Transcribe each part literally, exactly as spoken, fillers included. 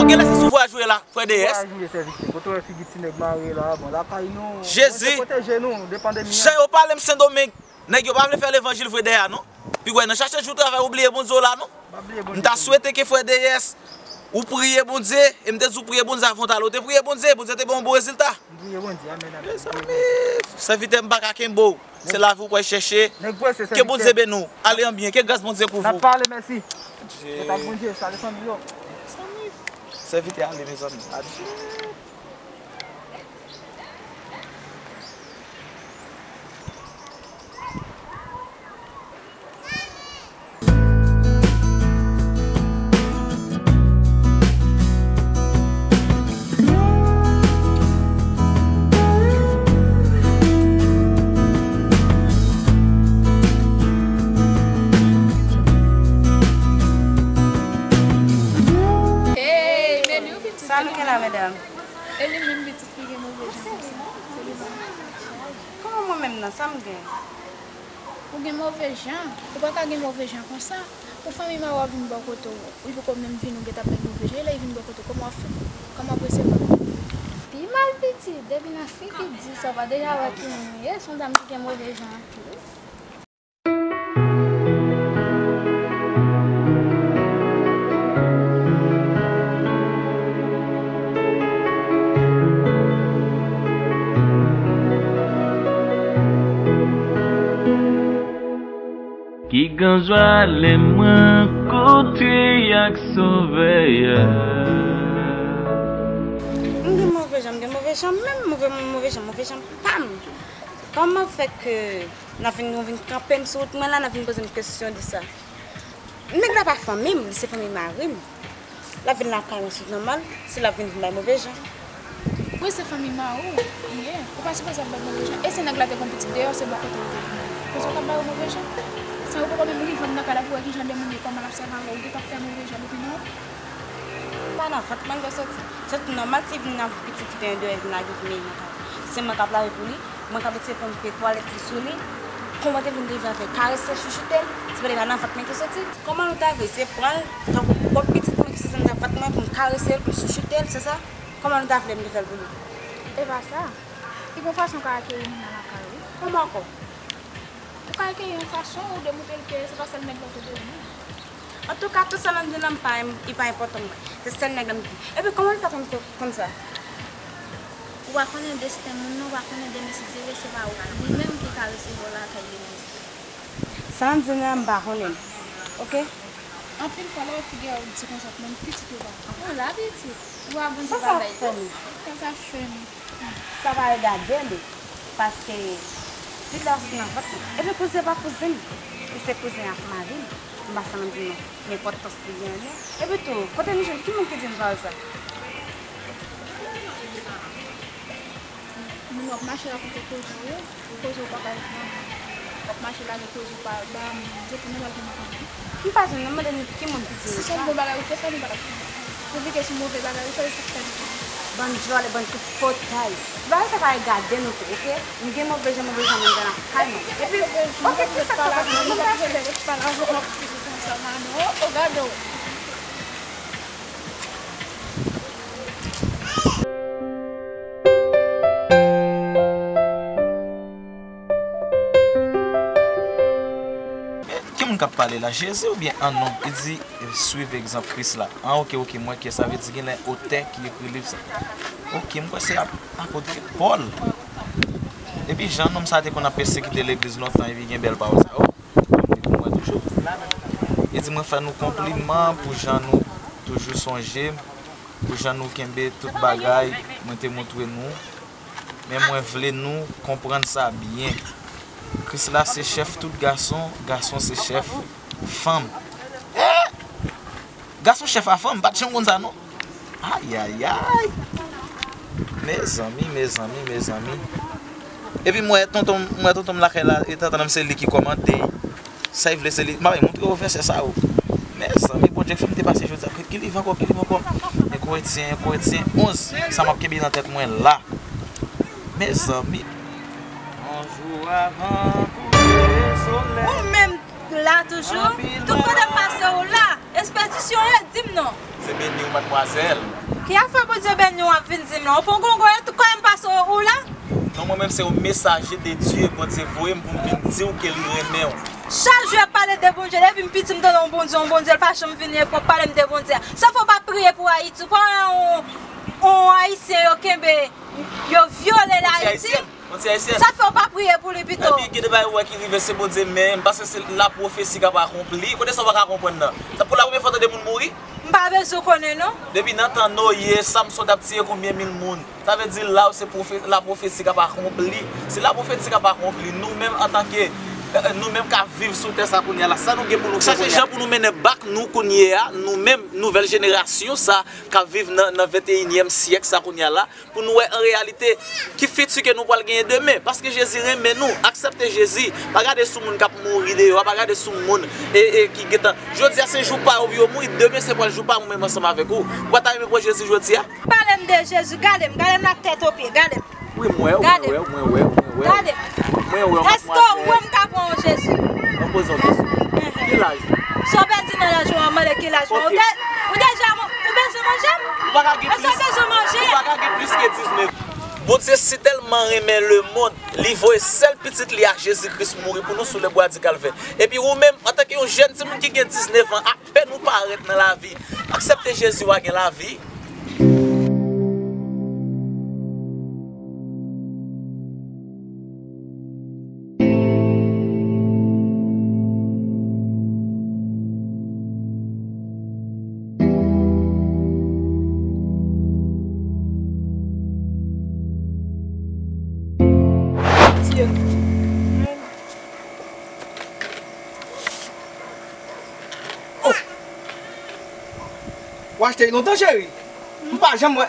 Genlè se sou vwa jwe la, frè D S. Vwa jwe, sèvitè. Kote w wè figi ti nèg mare la, bon, lakay nou. Jezi. Bondye pwoteje nou de pandemi an. Jan yo pale m Sendomeng, nèg yo pa vle fè levanjil vre dèyè a, non. Pi gwè nan chache jou travay, ou bliye Bondye w la, non. M ta swete ke frè D S, ou priye Bondye, e m te di w priye Bondye avan w t ale, ou te priye Bondye, Bondye te ban w bon rezilta. M priye Bondye, amèn, amèn. Mezanmi, sèvitè, m pa ka kenbe w. Se lavi w pral chèche. Ke Bondye beni w. Ale an byen. Ke gras Bondye kouvri w. N ap pale, mèsi. Mèt ak Bondye, salye fanmi yo. Sèvitè ale, mezanmi. Adye. Hey, men nou pitit. Sa nou gen la, medam? E li menm pitit ki gen move jan konsa. Se li menm. Kòman mwen menm nan? Sa m gen? Ou gen move jan? Ou pa ka gen move jan konsa. Pou fanmi Mawo ap vin bò kote w, li poko menm vini, ou gentan ap met move jan. E lè li vin bò kote w, kòman w ap fè? Kòman w ap resevwa? Pi mal pitit, depi nan fi ki di sa, w pa deja wè ki moun li ye, se yon dam ki gen move jan anpil. Ki gran jwa lè mwen kote ak Sovè a. M gen move jan, m gen move jan, menm move, move jan, move jan pa m. Kòman fè ke n ap vin, nou vin kanpe m sou wout mwen la, n ap vin poze m kesyon de sa? Nèg la pa fanmi m, li se fanmi mari m. L ap vin lakay mwen, se nòmal, si l ap vin, vin bay move jan. Wi, se fanmi mari w li ye. Ou pa sipoze ap bay move jan. E si nèg la te gon pitit deyò, se bò kote w te vini. Konsa w t ap ba yo move jan? San yo poko menm rive nan kay la pou wè ki jan de moun ye, kòman l ap sèvi avè w, ou gentan ap fè move jan depi non. Pa nan vant mwen l te soti. Se tout nòmal, si vin nan pitit ki te deyò, vin lage vin nan kay. Se mwen k ap lave pou li. Mwen k ap eseye pou m fè twalèt li sou li. Kòman te vin rive avè l? Karese l, chouchoute l. Se pa nan vant mwen te soti. Kòman nou ta vle se pran l tankou pwòp pitit mwen ki soti anndan vant mwen pou m karese l, pou m chouchoute l, se sa? Kòman nou ta vle m te fè l pou li? E pa sa. Li gon fason w ka akeyi moun nan lakay ou. Kòman ankò? Ou ka akeyi yon fason ou demontre l ke se pa sèl nèg la w te dwe renmen. Antouka, tout sa nan di la m pa, li pa enpòtan mwen. Se sèl nèg la m di. Epi kòman l fè konn, konn sa? Ou pa konnen desten moun nan, ou pa konnen demen si Dye vle se pa ou, li menm ki ka resevwa w lakay li menm. Sa nan di la m pa konnen l. Oke? Anpil fwa lè yo figi a yo di konsa pou moun pitit yo pa. Ou la pitit. Ou a bon bagay tou. Sa sa fè m? Sa pa regade nou, paske pitit la soti nan vant mwen. Epi kouzen pa kouzen m, li se kouzen ak mari m. M pa santi m di nou, nenpòtans li genyen. Epi tou, kote nou jwenn, ki moun ki di nou pale sa? Moun w ap mache rakonte koze w yo. Koze w pa bay manman. W ap mache lage koze w pa ba moun. Depi nou al vin konnen. M pa jwenn nan, mande nou ki moun ki di nou sa. Si se yon bon bagay ou te fè, nou pa t ap konnen. Pouvi ke se yon move bagay ou fè, se sa k fè nou konnen. Bann djòlè, bann tout potay. Bagay sa pa regade nou tou, oke? M gen move jan, move jan, menm jan lakay mwen. Epi, oke, ki sa k ta pase nan mond la? Ret pale avè w, w ap fini konsa, mano. O, gade w. Ki moun k ap pale la? Jezi oubyen an non? Li di, swiv egzanp Kris la. An, oke, oke, m wè kiyès sa vle di, genlè otè ki ekri liv sa. Oke, m kwè se ap-, apot Pòl. Epi jan nonm sa te konn ap pèsekite legliz lontan, epi gen bèl pawòl sa yo. Li pou mwen toujou. Li di, mwen fè nou konpliman pou jan nou toujou sonje m, pou jan nou kenbe tout bagay mwen te montre nou. Men mwen vle nou konprann sa byen. Kris la se chèf tout gason, gason se chèf fanm. Eh! Gason chèf a fanm, m pa t janm konn sa non. Ayayay. Mezanmi, mezanmi, mezanmi. Epi m wè tonton, m wè tonton m lakay la, e tantan m se li ki kòmande. Sa y vle se li. M ap montre yo vèsè sa yo. Mezanmi, Bondye fè m te pase jodi a. Ki liv ankò, ki liv ankò? Enkorentyen, Enkorentyen onz. Sa m ap kenbe nan tèt mwen la. Mezanmi. Yon jou avan kouche solèy. Ou menm la toujou. Tout kote m pase ou la. Espedisyon ye, di m non. Bondye beni w, madmwazèl. Ki afè Bondye beni w ap vin di m la? Ou pran gongon e tout kòyè m pase ou la? Non, mwen menm se yon mesaje de Dye, Bondye voye m pou m vin di w ke li renmen w. Chak jou y ap pale de Bondye, depi m piti m tande yon Bondye, yon Bondye, l pa janm vini e pwòp pale m de Bondye. Sa fè w pa priye pou Ayiti, ou pa wè yon, yon Ayisyen yo kenbe, yo vyole l Ayiti. Yon ti Ayisyèn. Sa fè w pa priye pou li pito? Epi gen de bagay ou wè ki rive se Bondye menm, paske se lapwofesi k ap akonpli. Kote sa w pa ka konprann nan? Sa pou la premye fwa w tande moun mouri? M pa bezwen konnen non. Depi nan tan Noye, Samson t ap tiye konbyen mil moun? Sa vle di la se pwofe-, lapwofesi k ap akonpli. Se lapwofesi k ap akonpli. Nou menm antanke, eh, eh, nou menm k ap viv sou tè sa kounye a la, sa nou gen pou nou fè kounye a? Chache jan pou nou mennen bak nou kounye a, nou menm nouvèl jenerasyon sa k ap viv nan, nan venteyinyèm syèk sa kounye a la. Pou nou wè an reyalite ki fiti ke nou pral genyen demen. Paske Jezi renmen nou. Aksepte Jezi. Pa gade sou moun k ap mouri deyò a, pa gade sou moun e, e ki gentan. Jodi a se jou pa yo pou yo mouri, demen se pral jou pa mwen menm ansanm avèk ou. Ou pa ta renmen pran Jezi jodi a? Pale m de Jezi, gade m, gade m ak tèt o pye, gade m. Wi, mwen wè w, mwen wè w, mwen wè w, mwen wè w. Gade m. Mwen wè w, madmwazèl. Èske ou wè m ka pran yon Jezi? Mwen poze yon kesyon. Ki laj ou? Si w pèdi nan laj ou, w ap mande ki laj mwen. Ok. Ou de-, ou deja man-, ou bezwen manje m? Ou pa ka gen plis. Èske w bezwen manje? Ou pa ka gen plis ke diznèf. Bondye si tèlman renmen lemonn, li voye sèl pitit li a Jezi Kris mouri pou nou sou lebwa di Kalvè. Epi ou menm, antanke yon jèn timoun ki gen diznèf an, apèn ou parèt nan lavi, aksepte Jezi, w a gen lavi. Oh! Ou achte l lontan, cheri? M pa janm wè.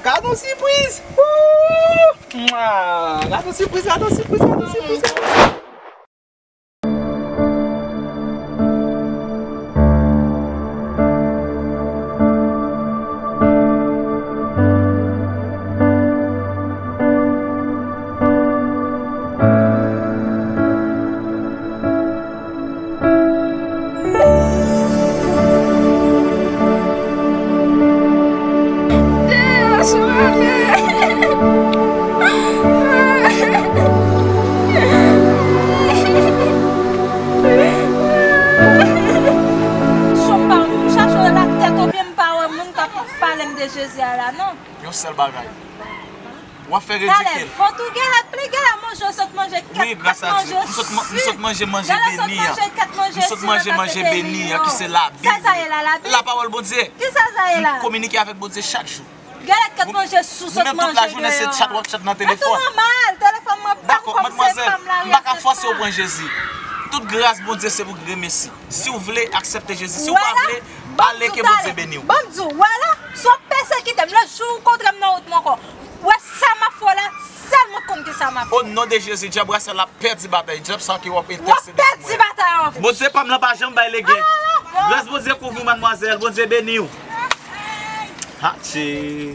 Gad yon sipriz! Wouuup! Mwa! Gad yon sipriz, gad yon sipriz, gad yon sipriz, gad yon sipriz. Sou pa m chache w la tèt o pye, m pa wè moun k ap pale m de Jezi a la non. Yon sèl bagay. W ap fè ridikil. Talè, fò tou genlè, pli genlè manje, w sot manje kèt, kèt manje. Wi, gras a Dye. M sot man-, m sot manje manje beni an. M sot manje manje beni an, ki se Labib. Sa sa ye la, Labib? Lapawòl Bondye. Kisa sa ye la? M kominike avèk Bondye chak jou. Genlè kèt manje sou sot manje deyò a. Ou menm tout lajounen se chat w ap chat nan telefòn. Sa tou nòmal, telefòn mwen pa m kòm se pa m la. Dakò, madmwazèl, m pa ka fòse w pran Jezi. Tout gras Bondye se pou gremesi. Si w vle, aksepte Jezi. Si w pa vle, ale, ke Bondye beni w. Ban m di w, wè la, si w ap pèsekite m, lejou ou kontre m nan wout mwen ankò, wè sa m ap fè w la, sèl mwen k konn kisa m ap fè. O non de Jezi, dyab rasyal la ap pèdi batay. Dyab sa ke w ap entèsede sou mwen. W ap pèdi batay an. Bondye pa m lan pa janm bay legen. Gras Bondye kouvri w, madmwazèl. Bondye beni w. Hatchi.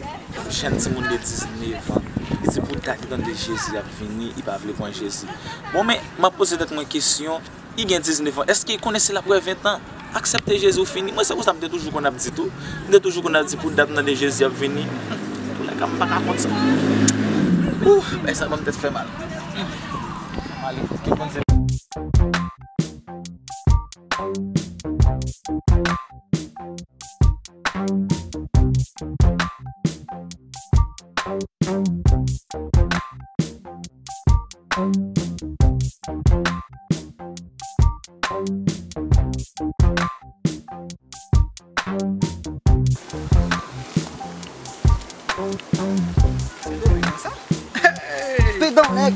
Jèn timoun de diznèf an. Li di pou dat li tande Jezi ap vini, li pa vle pran Jezi. Bon, men, m ap poze tèt mwen kesyon. Li gen diznèf an. Èske li konnen se l ap wè ven tan? Aksepte Jezi ou fini. Mwen se konsa m te toujou konn ap di tou. M te toujou konn ap di pou dat m tande Jezi ap vini. Antouka m pa ka konn sa. Ouh, bagay sa ban m tèt fè mal. M ale, ke Bondye. Hey! Sit down, nèg.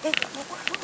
Hey, mwen pran,